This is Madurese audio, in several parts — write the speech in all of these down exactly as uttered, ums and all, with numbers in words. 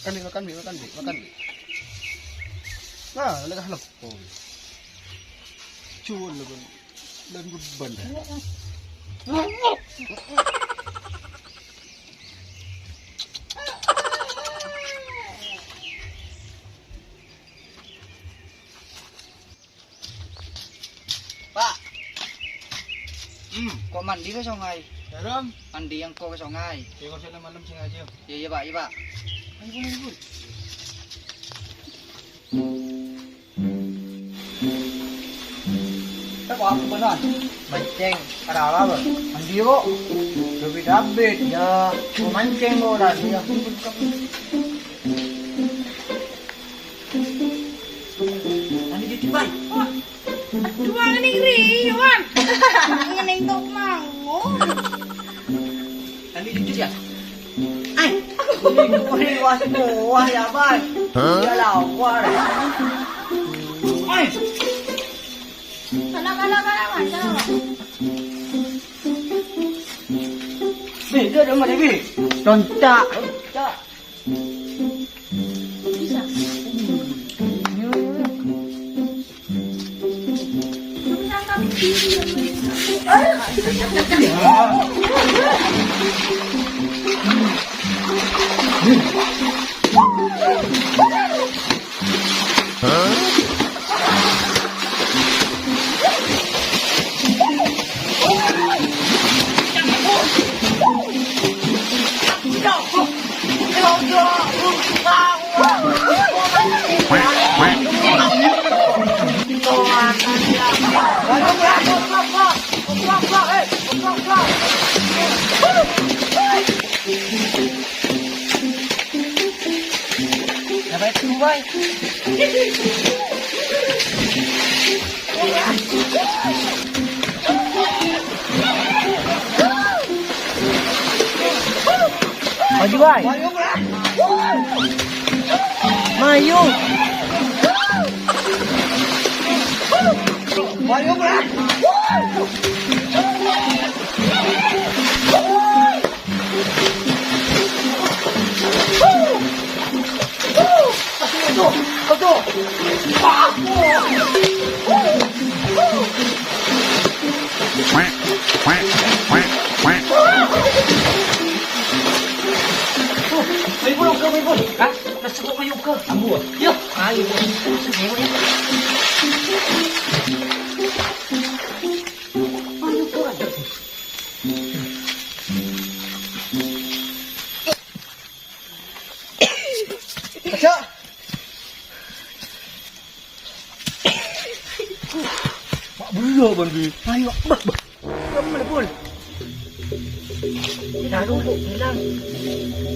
Makan, Bi, makan, Bi, makan, Bi, makan, Bi. Nah, lagâ lepo, Bi. Cuwâl, lho, Bun. Dan beban, dah. Pak. Hmm, kok mandi ka sungai? Dârâm. Mandi engko' ka sungai. Iyâ, kok sè malem sè ngajhi. Iyâ, iyâ, Pak, iyâ, Pak. Ayo, ayo, ayo. Kok apa, Bang? Mancèng, para apa, Bang? Mandi, kok. Dapit-dapit, ya. Kok mancèng, kok, ora, ya. Mandi dikit, Bay. Wah, aduh, angin ri, Wan. Angin tok mau. Mandi dikit, ya. Ay, ini kuwi was buah, ya, Bay. Hah? Ya, lapar. Ay. Kana, kana, kana, kana. Bi, dia ada mana, Bi? Tontak. Tontak. Apa itu, Bay? Maju, Bay. Maju. Ayo, Bun, ayo, Bun. Hah? Nasi kok kayu ke? Ambu, ah? Iya. Ayo, Bun. Ayo, Bun. Aja. Mak, belum, Bang, Bi. Ayo, bah, bah. Kamu mana, Bun? Nah, dulu, bilang.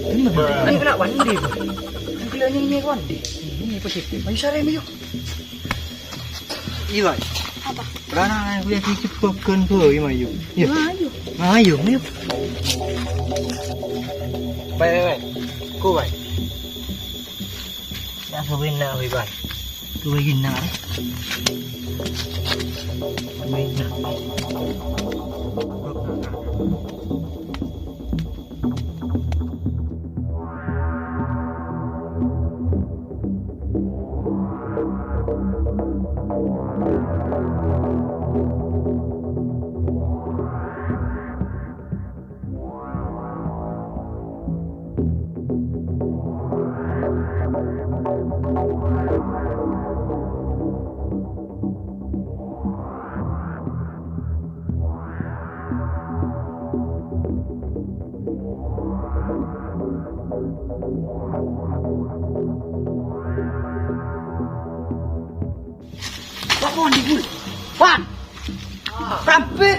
Ini, Bang. Ini kena wandi, Bang. Kan kena nyanyi wandi. Ini positif. Ayo, sare, ayo. Iya, Bay. Apa? Rana, aku yang sedikit pegan, Boy, mayu. Iya. Mayu. Mayu, ayo. Bay, bay, bay. Ku, bay. Ya, aku wina, bay, bay. Aku wina, eh. Wina. Wah, pon di, Bul. Wan. Rampet.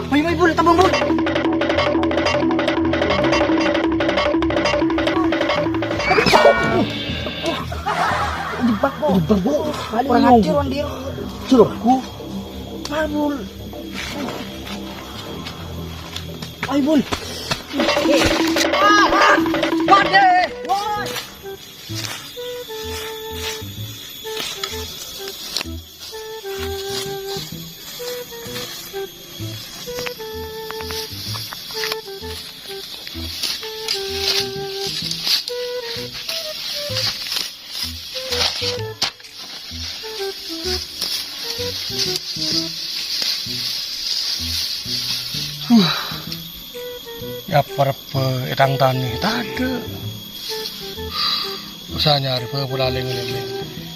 Mai, mai, Bul, tabung, Bul. Jebak, Bul. Jebak, Bul. Kurang ajar, Wan, dia. Jerukku. Mabul. Ayo, Bul. Wah, wah. Wah. Buh. Èaparebbhâ è tang tanè, tadâ'. Usaha nyarè bhâi pola lèng-lèng.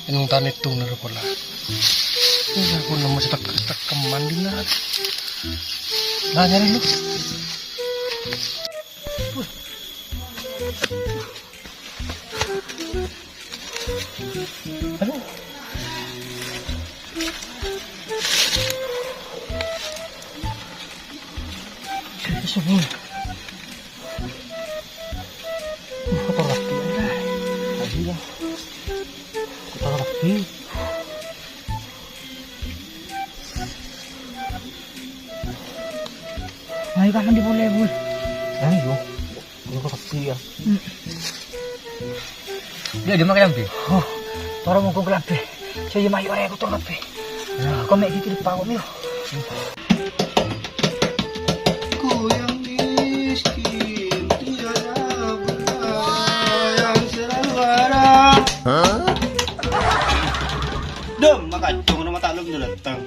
È nong tanè toner pola. Iyâ, pon nemmo setek-, setekkeman dinna'. Lah, nyarè lu. Buh. Aduh. Subuh. Uh, kotor kabeh, ah. Tadi lah. Kotor kabeh. Ayo, kapan dipolè, Bul? Ayo. Kotor kabeh, ya. Hmm. Dia di mana, Bi? Oh, toro' mongghu kalambhi. Saya mayu arè kotor kabeh. Nah, kok mè' gigil, Pak, kok, Mil? Ku yang miskin, tiada benda yang selera. Dom, makacung nama taklum tu datang.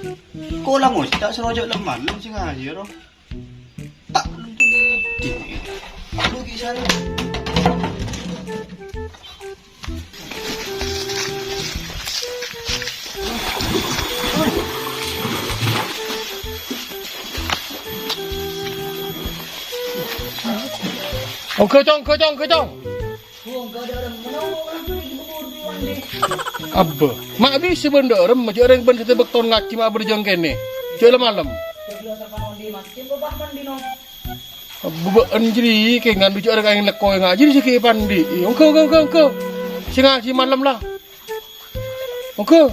Kok lah ngocak serojo' lem-malem sing aja, roh. Tak nonton di. Lu kisah lu. Oke, Cong, oke, Cong, oke, Cong. Abba, ma' bisa bân dâ' remma jâ' orèng bân satèya bâkto ngajhi ma' bârjâng kènè. Jâ' lem-malem. Abba, bâ'ân jârèya kèng ngandhu jâ' orèng aèng lekko ngajhi sè ghi' epandi. Ongghu, ongghu, ongghu, ongghu. Sè ngajhi malem la. Ongghu.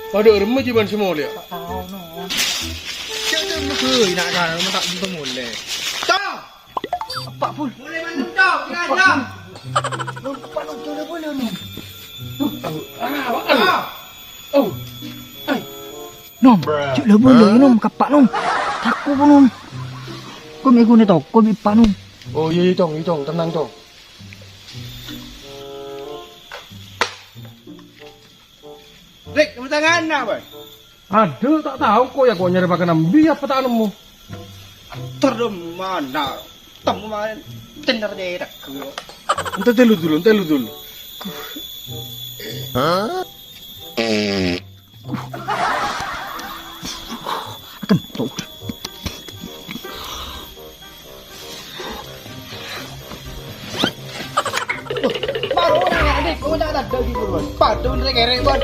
Padâ remma jiyâ bân sè molèya. Ta' tao, no. Cek, cek, ina' kana, ma' ta' tentu molè. Cok! Apa, Bul? Molè, Bul, cok, kira jam. Nom, apa, nom, jârèya molè, nom. Ah, ah. Oh. Ai. Nom, jâ' la molè, nom, kappa', nom. Tako', nom. Ko' mè' ghun è toko bi' eppa', nom. Oh, iyâ, iyâ, Cong, iyâ, Cong, tenang, Cong. Rik, tepuk tangan, apa? Adhu, ta' tao ko' ya, ko' nyarè pakan embi apa ta' nemmo. Ator dom mana? Temu makan tener derek. Ente telu dulu, ente telu dulu. Akan, tuh. Baru nanya, adik, kamu jangan ada di buruan. Padun rek-rek, Bon.